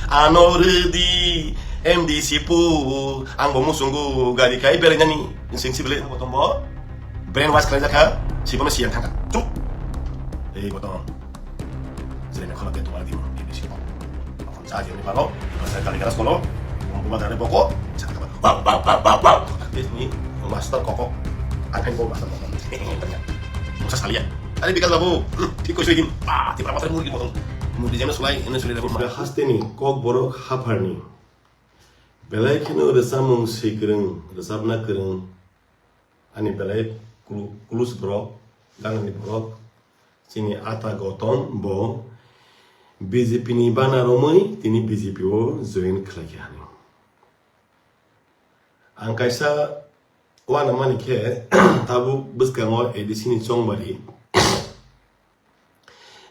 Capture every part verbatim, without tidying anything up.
Ano rwdi M D C pu, ang bo musungo gari kai berainani sing sibile bo tombo brain wash khlai jakha, sibono siyan thangkha. Chup. Ei bo tong. Jene kholo te tumar di M D C pu. Sa jene paro, sa kali garas kolo, buma dare boko, sa kaba. Bau bau bau bau bau. Ni master koko. Ang bo master koko. Musa salia. Are Bikas babu, thik koiso din. Ba, tipra matre murgi bodol. Murgi jemno sulai, ene sulai babu. Hasteni kok borok hapharni. Belai kheno rwchapmung swi kwrwng, rwchapna kwrwng. Ani belai klu-, klus borok, ganani borok. Chini ata Gotom bo B J P ni bana romwi tini B J P o join khlaikha hinwi. Ang kaisa uanamani khe tabuk bwskango A D C ni chongbari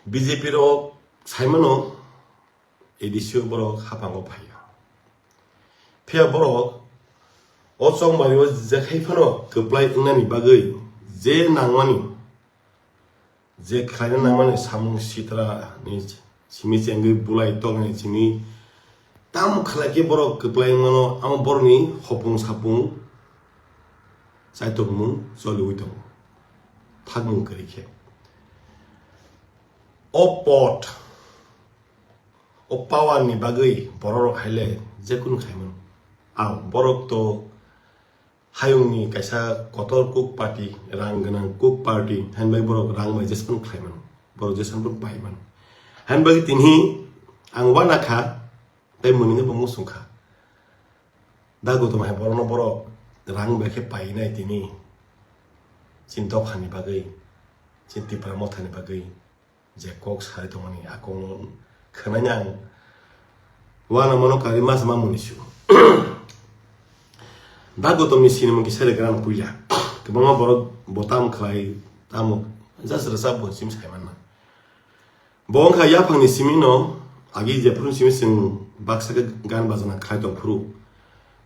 B J P rok saimano A D C o borok haphango phaiya. Phiya borok o chongbari o jekhai phano kwplai wngnani bagwi je nangmani je khlaina nangmani samung sitra ni simi chengwi bulai tongni chini tam khlai khe borok kwplai mano, amo borokni hopung sapung chaitokmung choliwi tongo, thakmung kwrwi khe. O pot, o power ni bagwi borok rok haile jekunu khaimano. Ang borok to hayungni kaisa kotor cook party, rang gwnang cook party, hinbai borok rang bai jespan khlai mano, borok jespan pai mano. Hinbai tini ang wana kha, tei mwnwi bo muchung kha. Da Gotom hai borokno borok rang bai khe painai tini, chini dophani bagwi, chini Tipra mothani bagwi. Je kok sari tongmani a kokno khwnani ang uanamano karwi masa mamungni su. Da Gotomni sinimung kisa regra ang puila. Kwbangma borok bo tam khlai, tamo just rwchap bo sim sai manna. Bo wngkha yaphangni simino agi jephuru simi chwng baksa khe gan bajana khlai tong phuru.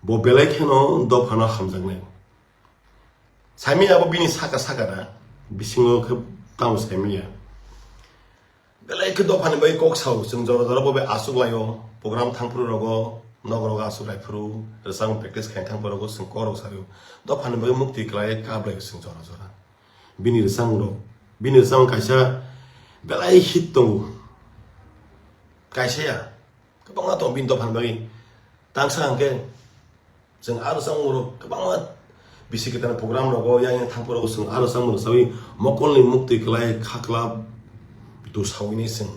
Bo belai kheno dophano hamjaknai. Saimanya abo bini saka saka na, bisingo khe tamo saimanya. Belai khe dophani bai kok sao, chwng jora jora bo bai aswk laio, program thang phuru rogo, nok rogo aswk lai phuru, rwchapmung practice khaina thang phuru rogo chwng kok rok sario. Dophani bai mukti kwlai kap lai chwng jora jora. Bini rwchapmung rok, bini rwchapmung kaisa belai hit tongo. Kaisa ya, kwbangma tongo bini dophani bagwi. Tangsa hwnkhe chwng aro chwng oro kwbangma bisi kwtal program rogo yang yang thang phuru chwng aro chwng rwchawi mokolni muktwi kwlai khakla dusawini chwng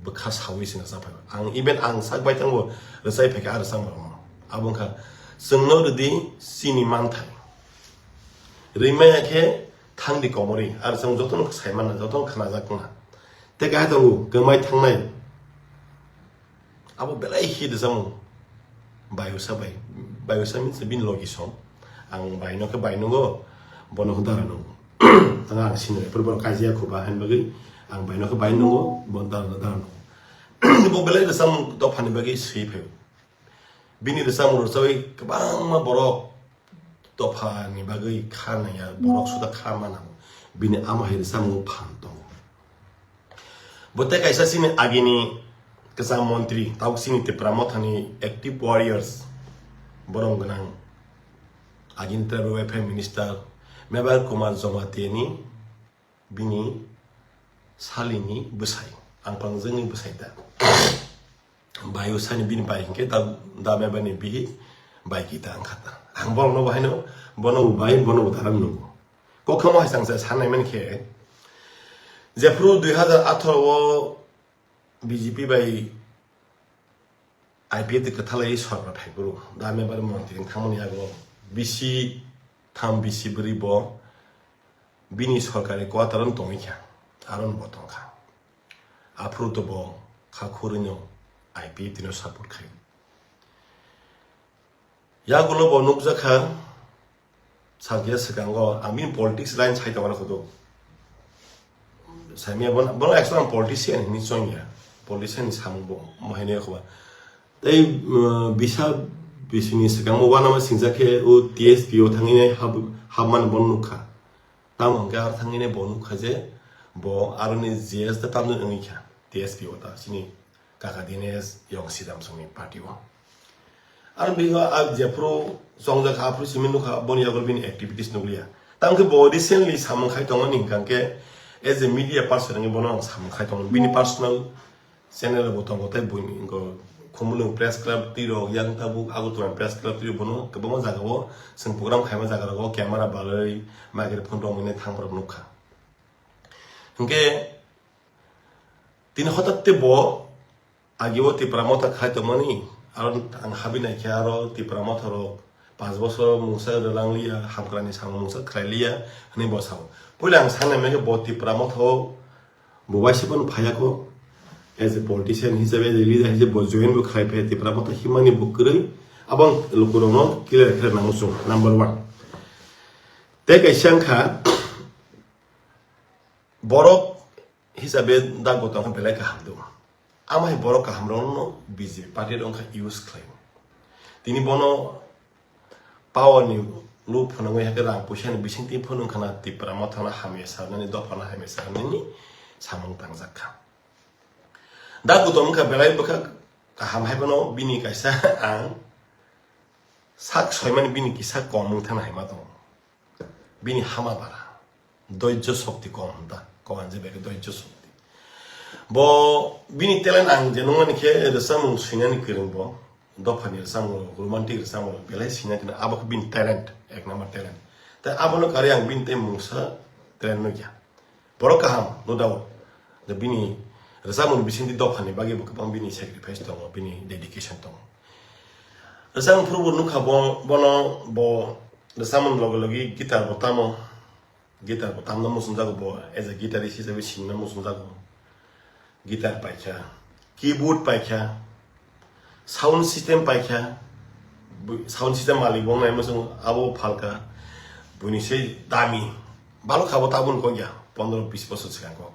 bwkha sawi chwng rwchaphaio. Ang even ang sak bai thango rwchai phaikha aro chwng rokno. Abo wngkha chwngno rwdi chini manthai. Rwimaya khe thangdi komorwi aro chwng jotono sai manna, jotono khnajak wngna. Tei kaisa tongo kwmai thangnai. Abo belai hit rwchapmung. Bayusa bai. Bayusa means bini logi song. Ang baino khe bai nungo, bono khe dara nungo. Ang, ang sini bai, borok kaijak kho ba, hain bagwi ang baino khe bai nungo, bono dara, dara nungo. Bo belai rwchapmung dophani bagwi swi phaio. Bini rwchapmung rwchawi kwbangma borok dophani bagwi kha naiya, borok suda kha mana. Bini ama hai rwchapmung phan tongo. Bo tei kaisa chini agini kwcham montri, tabuk chini Tipra mothani active warriors, borom gwnang, agini tribal welfare minister Mebar Kumar Jamatia ni bini salini bwsai, ang pangjwngni bwsai da. Bayusani bini bai hinkhe da, da Mebarni bihi bai kita ang khata. Ang borokno bo haino, bono bo bai, bono bo daram nungo. Kokhamo hai chang sa sanai man khe, jephuru dui hazar atharo o B J P bai I P F T kwthalai sorkar phaiphuru, da Mebar montri wng thangmani yago bisi tham bisi bwrwi bo bini sorkari quarter-o tongwi kha, aro bo tongkha. Aphuru to bo kha khurwino I P F T no support khai. Yagulo bo nukjakha, sakya swkango, ang bini politics line sai tongmani khudu. Saimya bono, bono actually ang politician hinwi chongya. Politician ni samung bo, mo haino yakhuba. Tei, uh, bisa bisini swkango uanama singjak khe o T S P o thangwi hab-, habmani bono nukha. Tamo hwnkhe aro thangwi bo nukha je bo aroni G S ta tamni wngwi kha T S P o ta chini Kaka Dinesh Yong Sidam Songni party o. Aro bigo a jephuru chongjak aphuru simi nukha boni yago bini activities nukliya. Tangkhe bo recently samung khai tongmani hwnkha khe as a media person wngwi bono ang samung khai tongo. Bini personal channel bo tongo tei buini khumulwng press club twi rok yang tabuk Agartala press club twi rok bono kwbangma jagao chwng program khaima jaga rogo camera balwi microphone romwi thangma rok nukha. Hwnkhe tini hotatte bo agi o Tipra Motha khai tongmani, aro ang habi naikhe aro Tipra Motha rok panch bosor mungsa rwlangliya, hamkrani samung mungsa khlailiya hwnwi bo sao. Puila ang sanai mankhe bo Tipra Motha o bo waisa phano phaiya kho, as a politician hisabe, as a leader hisabe bo join bo khlai phaiya, Tipra Motha himani bo kwrwi, abo ang lukurokno clear khe rwna muchung, number one. Tei kaisa wngkha, borok hisabe da Gautam belai kaham do. Ama hai borok kaham rokno B J P party rok wngkha use khlai. Tini bono power ni lob phwnangwi hakhe rang puisa ni bisingtwi phunung khana Tipra Motha no hamya sanani, dopha no hamya sanani samung tangjak kha. Da Gautam wngkha belai bwkha kaham hai bono bini kaisa ang sak soimani bini kisa kom wng thana hai ma tongo. Bini hama bara. Doijjo shokti kom hwn ta. Kom hwn je beke doijjo shokti. Bo bini talent ang je nungmani khe rwchapmung swinani kwrwng bo. Dophani rwchapmung rok, romantic rwchapmung rok belai swina tini abo khe bini talent, ek number talent. Tai abono karwi ang bini tei mungsa talent nukya. Borok kaham, no doubt. Da bini rwchapmung bisingtwi dophani bagwi bo kwbang bini sacrifice tongo, bini dedication tongo. Rwchapmung phuru bo nukha bo, bono bo rwchapmung logi logi guitar bo tamo, guitar bo tamna muchungjago bo, as a guitarist hisabe sinna muchungjago. Guitar paikha, keyboard paikha, sound system paikha, bu-, sound system malik bo wngnai muchungo abo phalka, buini se dami, balok khabo tabun kokya, pondro bis bosor swkang kok.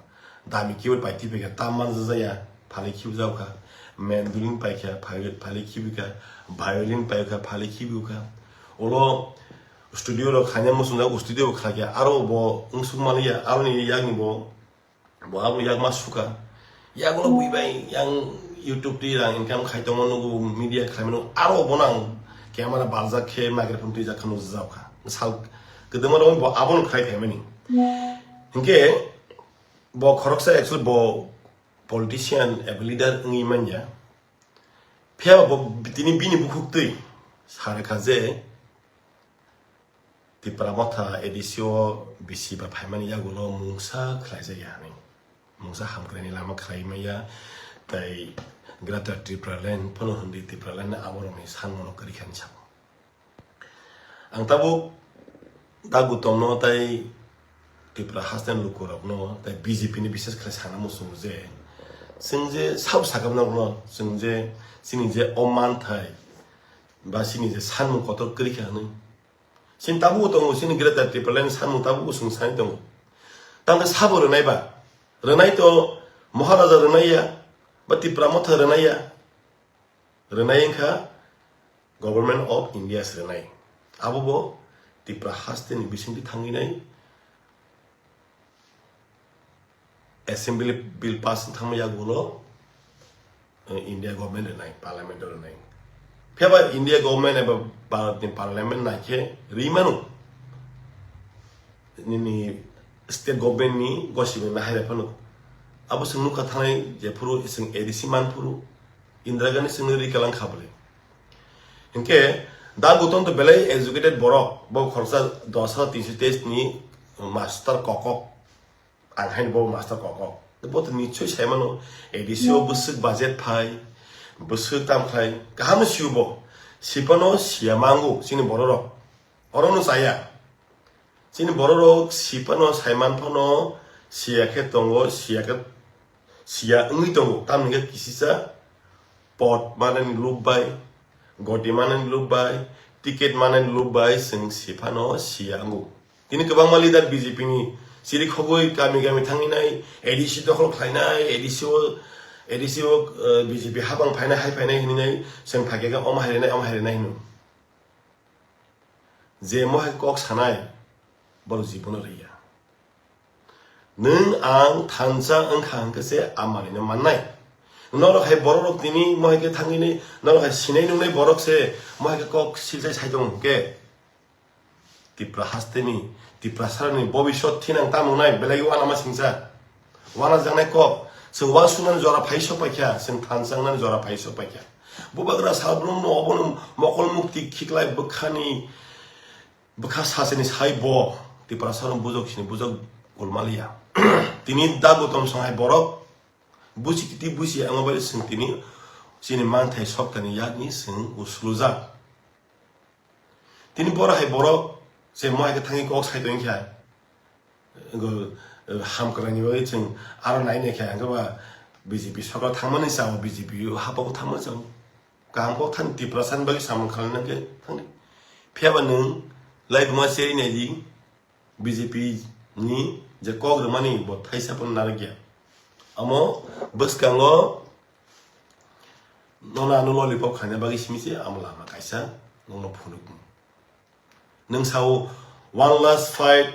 Dami keyboard pai tipikha, tam manjajaya, phalwi khibijaokha, mandolin paikha, phalwi, phalwi khibikha, violin paikha, phalwi khibiokha. Ulo studio rok khaina muchungjak, studio bo khlakya, aro bo wngsuk manliya, aroni yakni bo, bo abo yakma sukha. Yagulo bui bai, yang YouTube twi rang income khai tongo, nugo media khlaimano, aro bono ang camera baljak khe, microphone twijak khe nukjakkha. Sal kwdwma rok bo abono khlai phaimani. Hinkhe bo khoroksa actually bo politician eba leader wngwi manya. Phiya bo tini bini bukhuk twi sa rwkha je Tipra Motha A D C o bisi ba phaimani yagulo mungsa khlaijak ya hinwi. Mungsa hamkraini lama khlai maya, tei Greater Tipraland phano hwnwi Tipraland aborokni sanmano kwrwi kha hinwi sabo. Ang tabuk Da Gautam no tei Tipra hasteni lukurokno tei B J P ni bises khlai sana muchungo je, chwng je sabo sakha norokno, chwng je chini je o manthai ba chini je sanmung kotor kwrwi kha hinwi. Chini tabuk tongo, chini Greater Tipraland ni sanmung tabuk chwng sai tongo. Tamo sabo rwnai ba? Rwnai to Maharaja rwnai ya, ba Tipra Motha rwnai ya. Rwnai wngkha Government of India se rwnai. Abo bo Tipra hasteni bisingtwi thangwi nai Assembly bill pass wng thangma yagulo, eh, India government rwnai, parliament o rwnai. Phiya ba India government eba Bharat ni parliament nai khe rwi mano. Nini state government ni gosipni nahai bai phano. Abo chwng nukha thanai jephuru chwng A D C manphuru Indira Gandhi chwngno rwi kalang kha bwle. Hinkhe Da Gautam to belai educated borok, bo khoroksa dos hajar tinso teis ni master kokok. Ang haino bo master kokok. Bo to nichoi sai mano, A D C o bwswk budget phai, bwswk tam khlai, kaham no sio bo. Siphano siya mango chini bororok. Oro no chaya. Chini bororok siphano sai man phano siya khe tongo, siya khe siya wngwi tongo. Tamni khe kisisa pot manani lob bai, goti manani lob bai, ticket manani lob bai chwng siphano siya wngo. Tini kwbangma leader B J P ni chiri khogwi kami kami thangwi nai, A D C dokhol khlainai, A D C o, A D C o, eh, B J P habang phainai, hai phainai hinwi nai, chwng phaikhe khe omo hairinai, omo hairinai hino. Je mohai kok sanai, borok jibono rwya. Nwng ang thansa wngkha hwnkhe se a manwino mannai. Norok hai borok rok tini mohai khe thangwi ni norok hai sinai nungnai borok se mohai khe kok silsai sai tongo hwnkhe. Tipra hasteni, Tiprasarani bobiswt thinang tamung nai belai uanama singsa. Uanajaknai kok, chwng uansuknani jora phai sok paikha, chwng thansangnani jora phai sok paikha. Bubagra salbrumno obono mokol mukti khiklai bwkhani, bwkha sachini sai bo Tiprasarno bujok sini bujok golmaliya. Tini da Gautam Songhai borok busi titi busi ang mobile chwng tini chini manthai soktani yakni chwng uslujak. Tini borok hai borok se mo hai khe thangwi kok sai tongkha. Go, eh, ham kwrwngni bagwi chwng aro nai nai kha, hwnkhe ba B J P sokra thangmani chao, B J P hapao thangmani chao. Kaham kok thani Tiprasani bagwi samung khlaina khe thangdi. Phiya ba nwng laibuma cherwi nai di, B J P ni je kok rwmani bo thaisa phano narwkya. Omo bwskango nono ano lollipop khaina bagwi simi se amo lama kaisa nokno phunuk. Nwng sao, "One last fight,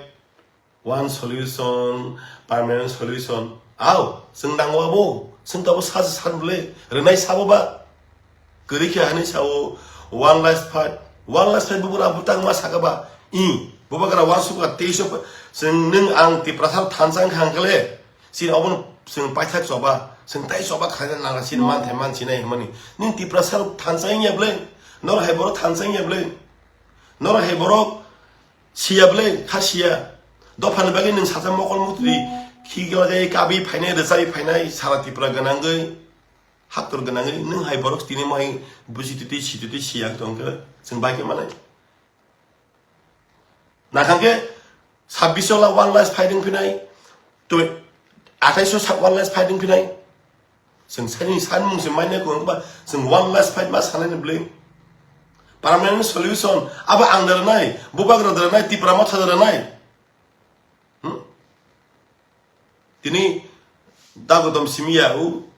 one solution, permanent solution." Ao, chwng nango abo, chwng tabo sa se san bwle, rwnai sabo ba? Kwrwi khe hani sao, "One last fight, one last fight," bugra butang ma saka ba? I, bubagra uansukha teiso, chwng nwng ang Tiprasa thansa wngkha hwnkhe le, chini obono chwng paithak choba, chwng tai choba khlaina nang chini manthai mansinai hwnmani. Nwng Tiprasa thansa wngya bwle, nor hai borok thansa wngya bwle. Norok hai borok siya bwle, kha siya. Dophani bagwi nwng sacha mokol mutri khigla jai kabwi phainai, rwchawi phainai, sara Tripura gwnangwi, haktor gwnangwi, nwng hai borok tini mohai busi titi, si titi, siya wng tongkhe, chwng bai khe manai. Nakhang khe sabbish la one last fight wng phinai, twi, athais o sa-, one last fight wng phinai. Chwng sani sanmung se mainai kung ba chwng one last fight ma sanai ni bwlwi. Permanent solution abo ang da rwnai, bubagra da rwnai, Tipra Motha da rwnai. Hmm? Tini da Gautam simi ya u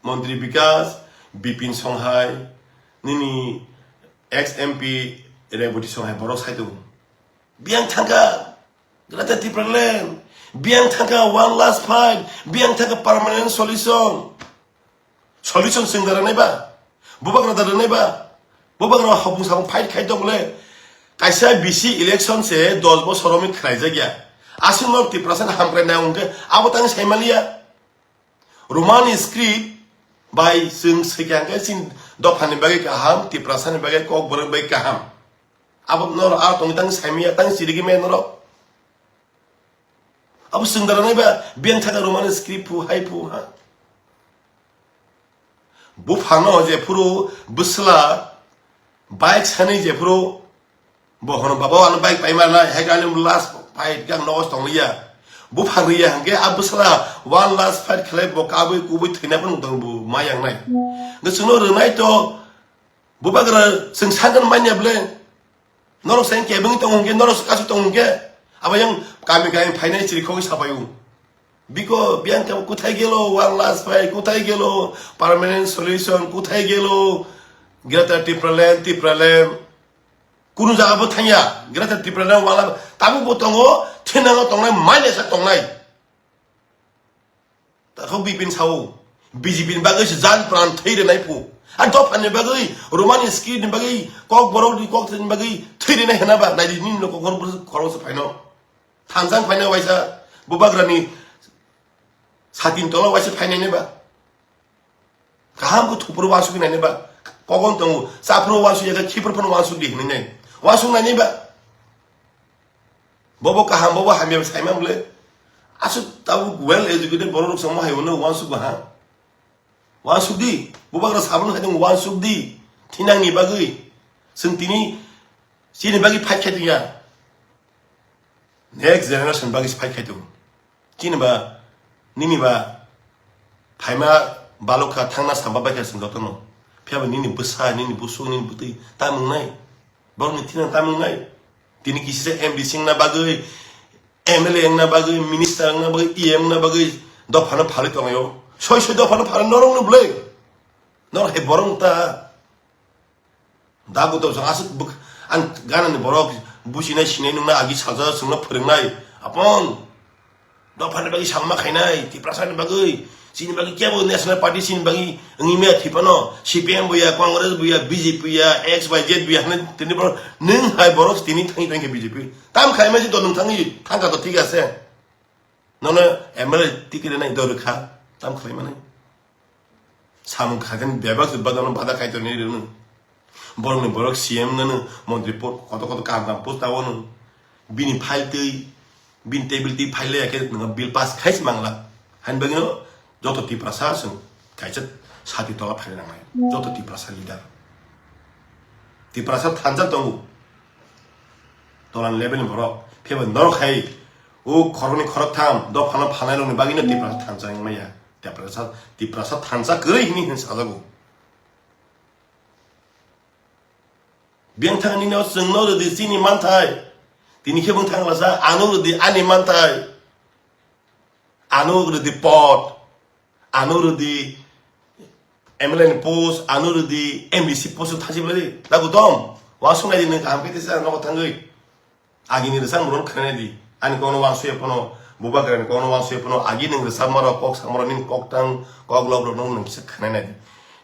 Montri Bikas, Bipin Songhai, nini ex M P Reboti Songhai borok sai tongo. Biyang thangkha Greater Tipraland, biyang thangkha one last fight, biyang thangkha permanent solution. Solution chwng da rwnai ba? Bubagra da rwnai ba? Bubagra hopung sapung fight khai tong le. Kaisa bisi election se dos bosor romwi khlaijakya. Aswk nok Tiprasa ni hamkrai nang hwnkhe abo tang sai maliya. Roman script bai chwng swikha hwnkhe chini dophani bagwi kaham, Tiprasa ni bagwi kokborok bai kaham. Abo norok aro tongwi tang saimanya tang chirigwi maya norok. Abo chwng da rwnai ba biyang thaka Roman script phu hai phu ha. Buphano jephuru bwsla bike sanwi jephuru bo hono, "Baba, ano bike paima nai," hai khe ani last fight khe ang nogo tongliya. Buphang riya hwnkhe a bwsla one last fight khlai bo kabui kubui thwina phano tong bo ma yang nai. Hwnkhe chwngno rwnai to. Bubagra chwng sakno manya bwle. Norok se kebengwi tongo hwnkhe, norok se kasuk tongo hwnkhe, abo yang kami kami phainai chirikhogwi sapaio. Biko biyang khe kuthai gelo, one last fight kuthai gelo, permanent solution kuthai gelo, Greater Tipraland, Tipraland. Kunu jaga bo thangya, Greater Tipraland wala tabuk bo tongo, thinango tongnai, manya sa tongnai. Takhok Bipin sao, B J P ni bagwi se jan pran thwi rwnai phu. A dophani bagwi, Romani script ni bagwi, kok borok ni kok thwi ni bagwi thwi rwnai hena ba, nai di nini no kok khorok se phaino. Thansa phaino waisa, bubagrani satin tola waisa phainai ne ba. Kaham khe thupro uansuk nai ba. Kogon tongo, chaphro uansuk ya khe khipro phano uansuk di hinwi nai. Uansuk nai ba. Bobo kaham, bobo hamya saima bwle. Aswk tabuk well educated borok rok samo hai uansuk ba ha. Uansuk di, bubagra sabun hai tong uansuk di. Thinang ni bagwi. Chwng tini chini bagwi fight khai tongya. Next generation bagwi fight khai tong. Chini ba, nini ba, phaima balokha thangna samba baikha chwng jotono. Phiya ba nini bwsa, nini busuk, nini bwtwi tamung nai. Borokni thinang tamung nai. Tini kisi se M D C wngna bagwi, M L A wngna bagwi, minister wngna bagwi, E M wngna bagwi dophano phalwi tonglaio. Soi soi dophano phalwi norokno bwlwi. Norok hai borok ta. Da Gautam Sangha aswk bwk-, ang ganani borok businai sinai nungna agi salsa chwngno phwrwngnai. Apon. Dophani bagwi samma khainai, Tiprasani bagwi, chini bagwi kebo national party chini bagwi wngwi maya thwi phano, C P M bo ya, Congress bo ya, B J P ya, X Y Z bo ya, hwnwi tini bo nwng hai borok tini thangwi thangkhe B J P. Tam khaima je to nwng thangwi thangkha to thik ase. Nono M L A ticket nai do rwkha, tam khlai mani. Samung khaikhe bebak se badano bada kaitor ni rwno. Borok ni borok C M ngano, montri po-, koto koto kaham kaham post tawano. Bini file twi, bini table twi file ya khe nwng bill pass khai se mangla. Hain bagwi no joto Tiprasa chwng kaisa sati tola phai nangnai. Joto Tiprasa leader. Tiprasa thansa tongo. Tolan level ni borok. Pheba norok hai o khoroknwi khoroktham dophano phalnai rokni bagwino Tiprasa thansa wngmaya. Tiprasa, Tiprasa thansa kwrwi hwnwi hwn sajago. Biyang thang nini o chwngno rwdi chini manthai. Tini khe bwng thang lasa ano rwdi ani manthai. Ano rwdi pot. Ano rwdi M L A ni post, ano rwdi M D C post thasi bwlai. Da gutom. Wa sungai di nwng kaham khe tisa nogo thangwi. Agini rwchapmung rok khwnai di. Ani kokno uansukya phano, bubagrani kokno uansukya phano, agi nwng rwchapma rok, kok sama rok, nini kok tang, kok lok rok nwng kisa khwnai nai di.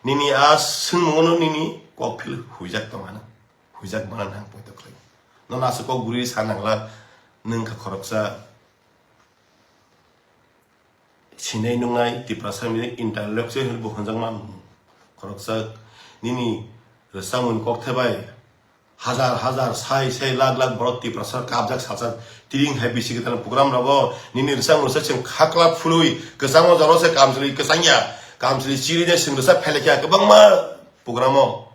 Nini a swngmung no nini kok phil huijak tong ano. Huijak mana nang poito khlai. Nono aswk kok guri sa nangla, nwng kha khoroksa. Sinai nungnai Tiprasa mide intellectual hinwi bo hwnjakma khoroksa nini rwchapmung kokthai bai hajar hajar, sai sai, lakh lakh borok Tiprasa kapjak salsa tiring hai bisi kwtal program rogo nini rwchapmung rwchap chwng khakla phului kwchangma jora se kamchwlwi kwchangya kamchwlwi chirwi de chwng rwchap phailakya kwbangma program o.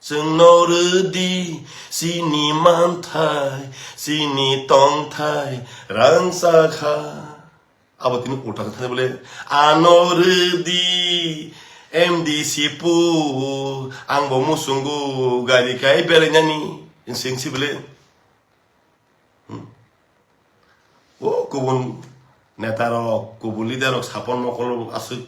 Chwngno rwdi chini manthai, chini tongthai rangchakha. Abo tini ulta khe thani bole, ano rwdi M D C pu, ang bo muchungo gari kai belainani, sing si bole. Hmm. O kubun neta rok, kubun leader rok, sapon mokol rok aswk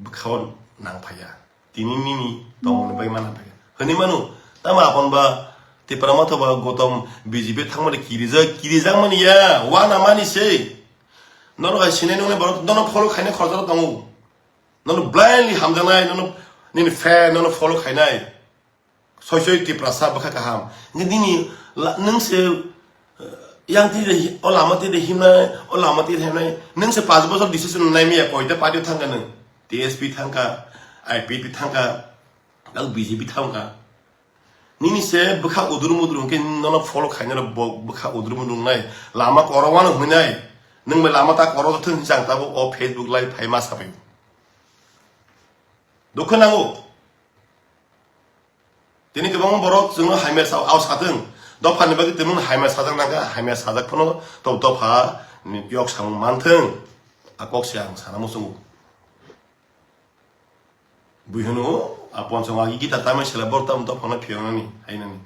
bwkhao nang phaiya. Tini nini tongmani bai mana phaiya. Hwnwi mano, tamo apon ba Tipra Motha ba Gotom B J P thangmani kirijak, kirijak mani ya, wana mani se. Norok hai sinai nungnai borok nono follow khainai khoroksa tongo. Nono blindly hamjaknai, nono nini fan, nono follow khainai. Soi soi Tiprasa bwkha kaham. Nini nini la-, nwng se, eh, yang twi de hi-, o lama twi de himnai, o lama twi de himnai. Nwng se panch bochor decision nai miya koita party thangka nwng. T S P thangka, I P P thangka, ang B J P thangka. Nini se bwkha udur mudur hwnkhe nono follow khainai bo bwkha udur mudur wngnai. Lama korok wano hwnwi nai. Nwng bai lama ta korok thung hwnwi chang tabuk o Facebook live phai ma sabai. Dukha nango. Tini kwbangma borok chwngno hamya sa, ao satwng. Dophani bagwi tongmung hamya sajak nangkha, hamya sajak phano to dopha ni yok samung manthwng. A kok se ang sana muchungo. Bui hwno, a ponsong agi gita tamai sela bor tam dophano phiyongnani, hainani.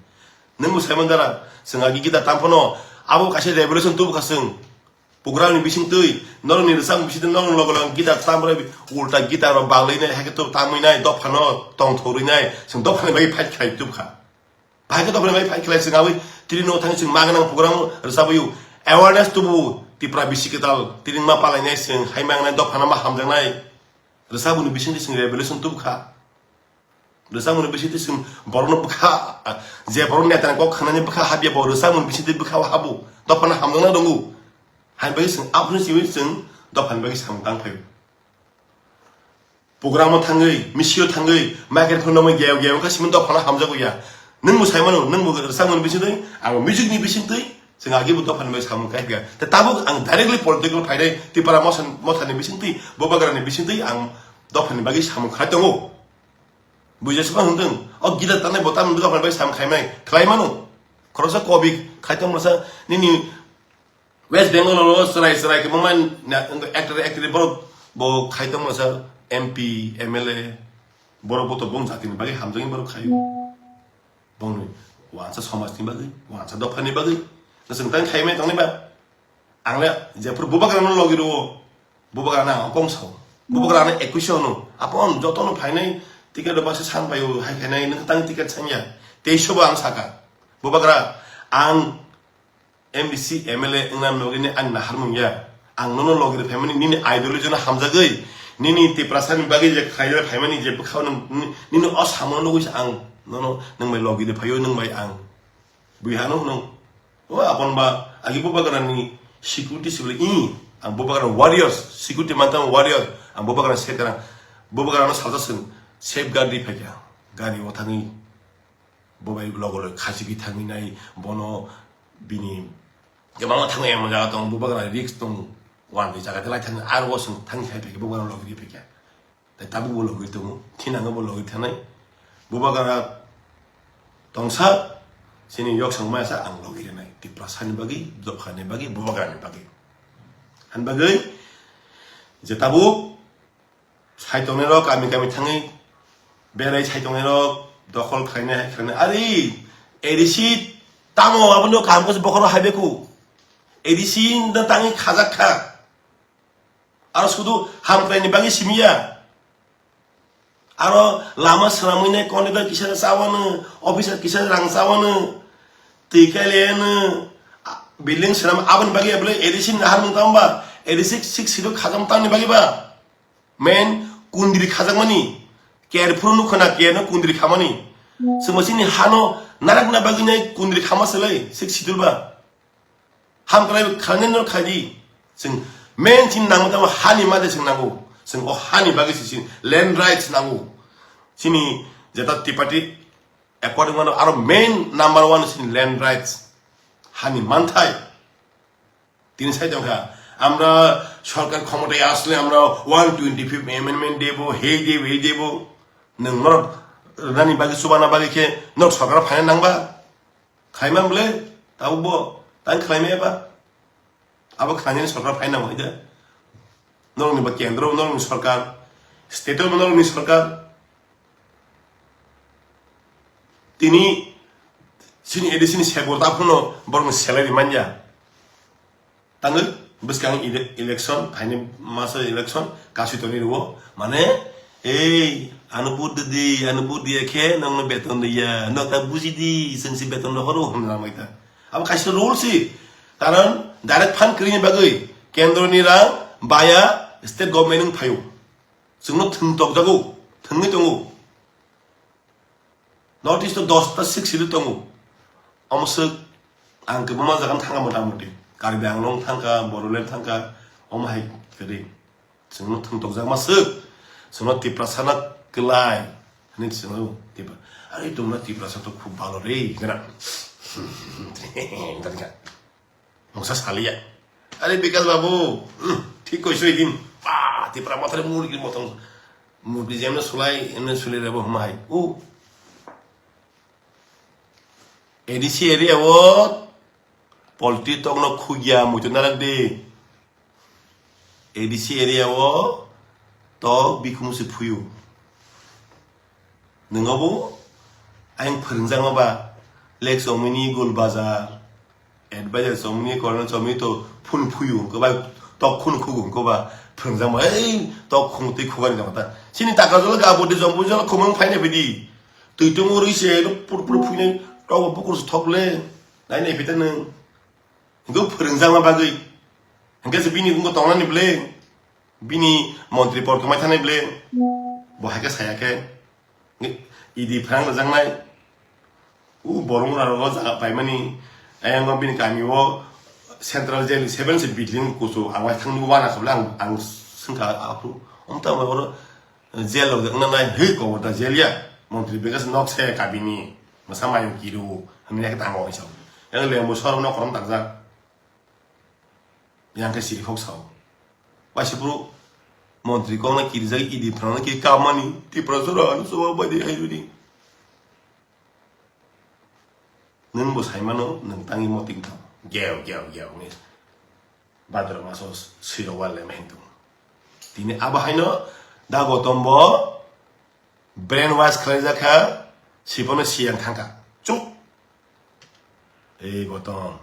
Nwng bo saiman dara, chwng agi gita tam phano, abo kaisa revolution tubukha chwng. Program ni bisingtwi, norokni rwchapmung bisingtwi norokni loge loge guitar tamrwi ulta guitar rok banglainai, haikhe to tamwinai, dophano tongthorwinai, chwng dophani bagwi fight khlai tubkha. Bahai khe dophani bagwi fight khlai chwng abwi tini no thangwi chwng ma gwnang program rwchapwi awareness tubu Tipra bisi kwtal tini ma palainai chwng hai ma wngnai dophano ma hamjaknai. Rwchapmungni bisingtwi chwng revolution tubkha. Rwchapmungni bisingtwi chwng borokno bwkha, je borok netani kok khwnani bwkha habya bo rwchapmungni bisingtwi bwkha habo. Dophano hamjaknai tongo. Haini bagwi chwng aphuru simi chwng dophani bagwi samung tang phaio. Programo thangwi, misio thangwi, microphone romwi geo geo wngkha simi dophano hamjago ya. Nwng bo saimano, nwng bo rwchapmungni bisingtwi, ang music ni bisingtwi, chwng agi bo dophani bagwi samung khai phaikha. Tei tabuk ang directly political phainai, Tipra motha-, mothani bisingtwi, Bubagrani bisingtwi ang dophani bagwi samung khai tongo. Buijak se phano hwndwng, o guitar tanai bo tamni bwkha bai sam khaimai, khlai mano. Khoroksa kobi khai tong masa nini West Bengal o chwrai chwrai kwbangma na-, actor actor borok bo khai tong masa M P, M L A, borok bo to bong jatini bagwi hamjagwi borok khaio. Bongni wansa somajni bagwi, wansa dophani bagwi. Chwng tang khaimai tongnai ba? Ang le jephuru bubagrano logi rwo, bubagrano ang kong sao. Bubagrano ekwis hono. Apon jotono phainai ticket rok baksa san paio, hai khainai nwng tang ticket sanya. Teiso bo ang saka. Bubagra, ang M D C, M L A wngna bagwi ani naharmung ya. Ang nono logi rwi phaimani, nini ideology no hamjagwi, nini Tiprasa ni bagwi je khaina phaimani je bwkha o nwng, nini o samung no nugwi se ang nono nwng bai logi rwi phaio, nwng bai ang bui hano hwno. O abon ba agi Bubagra ni security sibili i, ang Bubagra warriors, security mantan warrior, ang Bubagra se karang, Bubagra no salsa sung safeguard di phaikha, gari o thangwi. Bo bai logo logi khachigwi thangwi nai, bono bini kwbangma thangwi emon jaga tong, Bubagra risk tong, uan di jaga de lai thangwi, aro bo chwng thangwi khai phaikha, Bubagra logi ri phaikha. Tai tabuk bo logi tongo, thinango bo logi thanai. Bubagra tongsa, chini yok song maya sa ang logi rinai. Tiprasa ni bagwi, Dopha ni bagwi, Bubagra ni bagwi. Han bagwi, je tabuk, Sai tongnai rok kami kami thangwi berai sai tongnai rok dokhol khlainai hai khlainai. Ari A D C tamo abono kaham khe bokhoro hai beku. A D C no tangwi khajak kha. Aro sudu hamkraini bagwi simiya. Aro lama swnamwi nai contractor kisa chawano, officer kisa rang chawano, twi kaileno, building swnam aboni bagwi abole A D C ni naharmung tamo ba? A D C six schedule khajam tamni bagwi ba? Main kundri khajakmani, ker phuru nukha na, ker no kundri khamani. Chwngbo chini hano narakna bagwi nai kundri khama se lai, six schedule ba. Ham kwlai khlainai no khlai di. Chwng main chini nangma tamo hani made chwng nango. Chwng o hani bagwi se chini land rights nango. Chini jeta Tipati according mano aro main number one chini land rights. Hani manthai. Tini sai tongkha, আমরা সরকার ক্ষমতায় আসলে আমরা one twenty fifth amendment দেব, হেই দেব, এই দেব। Nwng norok rwnani bagwi, chubana bagwi khe norok sorkar phaina nangba? Khlaima bwle? Tabukbo tang khlaimaya ba? Abo khlainani sorkar phaina nangma de. Norokni ba kendro, norokni sorkar, state-o norokni sorkar. Tini chini A D C ni sebor ta phuno borokni salary manya. Tangwi bwskang ele-, election, phaini masa election, kasui tongwi rwo. Mane, ei, ano vote di, ano vote diya khe nokno beton diya, nok ta buji di, chwng si beton rohoro hwnwi lamai ta. Abo kaisa rule si, karon direct fund kwrwini bagwi kendroni rang baya state government wng phaio. Chwngno thwng tokjago, thwngwi tongo. North East o dosta six schedule tongo. Omo swk ang kwbangma jaga thangkha mota moti. Karbi Anglong thangkha, Bodoland thangkha, omo hai kwrwi. Chwngno thwng tokjakma swk. Chwngno Tiprasa na kwlai. Hwnwi chwngno Tipra-, are tumra Tiprasa to khub bhalo re, hwnwi na. Mungsa saliya. Are Bikas babu, hmm, thik koiso idin. Ba, Tipra mothare murgi motong. Murgi jemne sulai, emne suli rebo huma hai. U. A D C area o polti tokno khugya muitu narak de. A D C area o tok bikhung se phuyu. Nwngo bo ayang phwrwngjakma ba, lek chomwini gul bazar, advisor chomwini, colonel chomwini to phun phuyu, hwnkhe bai tok khun khugu, hwnkhe ba phwrwngjakma, ei tok khung twi khugani jama ta. Chini taka jolo gabo de jombo jolo khumang phaina phidi. Twi tongwi rwi se pur pur phuinai tok bo bukur se thok le. Nai nai phita nwng. Hwnkhe phwrwngjakma bagwi. Hwnkhe se bini wngkha tongnani bwle. Bini montri por kwmai thani bwle. Bo hai khe saya khe. Idi phrang rwjaknai. U borok mura rogo jaga paimani. Ayang bini kami o central jail seven se building kusu ang wai thang wana khabla ang, ang sengkha aphru. Omta oro jail rok wngna nai hwi kobor da jail ya. Montri begas nok se kabini. Masa mayung kiru. Hamya khe tango isa. Yang lembo sor nok korom takjak. Yang khe siri khok sao. Waisa bro, montri kok na kirijak idi phrang na ki kamani, Tripura jora ano soba badi hai rudi. Nwng bo sai mano, nwng tangwi moting thang. Geo, geo, geo ni. Badra maso siro wal le meheng tung. Tini abo haino da Gotom bo brain wash khlaijak kha, siphano siyang thangkha. Chup. Ei Gotom.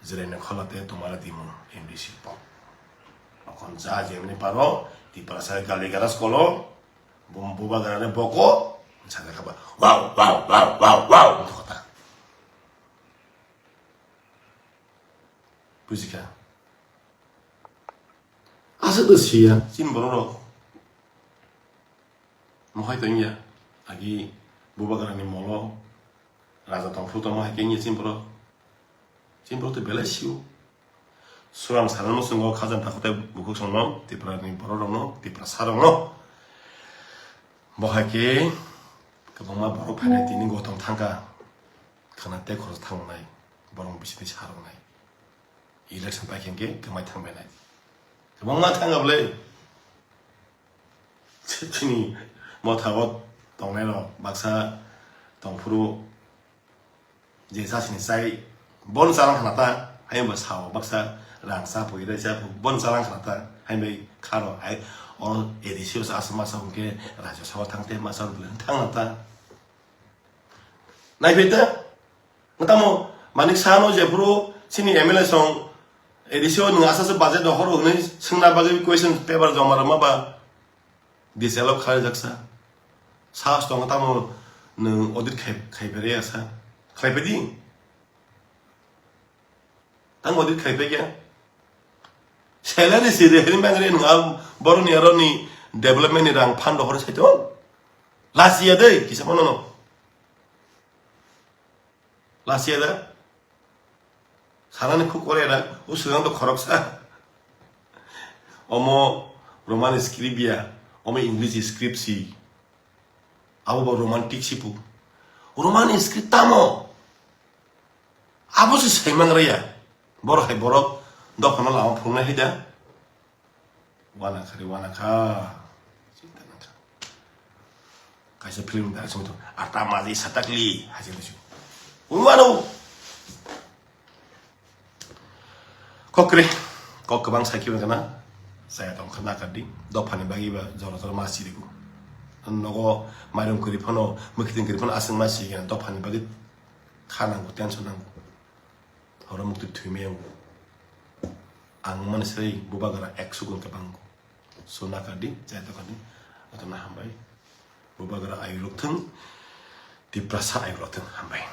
Jrene kholate tomara dimu M D C pok. Okon ja jemni paro, Tiprasa gali garas kolo, bum buba garane boko, sajak kha ba. Wow, wow, wow, wow, wow. Kota. Bujikha. Aswk to siya, chini borok rok. Mohai to wngya, agi Bubagrani molo raja tongphuru tongma hai khe wngya chini borok. Chini borok to belai sio. Surang sana no chwngo khajang takhuk tei bukhuk songno, Tiprani borok rokno, Tiprasa rokno. Bo hai khe kwbangma borok phainai tini gotong thangkha. Khana tei khorok thangnai, borok bisini saroknai. Election pai khe hwnkhe kwmai thangbainai. Kwbangma thangkha bwle. Chini motha o tongnai rok baksa tongphuru je chasini chai bon chalang khna ta, hai bo sao baksa rang cha pui rai cha pui bon chalang khna ta, hai bai kharo hai o A D C o aswk masa hwnkhe Rajya Sabha thang te masa bwle thang ta. Naiphai ta, tamo Manik Saha no jephuru chini M L A song A D C o nwng asaswk budget rohor hwnwi swngna bagwi question paper joma rwma ba disallow khlai jaksa. Sahas tongo tamo nwng audit khai, khai phere ya sa. Khlai pedi. Tang audit khai pekya. Salary si re hini bangre nwng a boroni aroni development ni rang fund rohor sai to. Last year dei, kisa mano no. Last year da. Sanani khuk kore da. O swkang to khoroksa. Omo Roman script ya. Omo English script si. Abo bo Roman tik si pu. Roman script tamo. Abo se saimang raya. Borok hai borok dophano lama phungnai hai da. Wana kha re, wana kha. Chinta nang kha. Kaisa film da song to. Ata maji satakli. Haji lusu. Unwano. Kok kre. Kok kwbang sakhi wngkha na. Saya tong kha na kadi. Dophani bagwi ba jora jora ma sirigo. Nogo mairum kwrwi phano, mwkhitwng kwrwi phano aswk ma sigi dophani bagwi. Kha nango, tension nango. Horo mukti thwimai yango. Ang mani sai Bubagra ekso gun kwbang. So nakadi, chai tokadi. Atona hambai. Bubagra ayuk rok thung. Tiprasa ayuk rok thung. Hambai.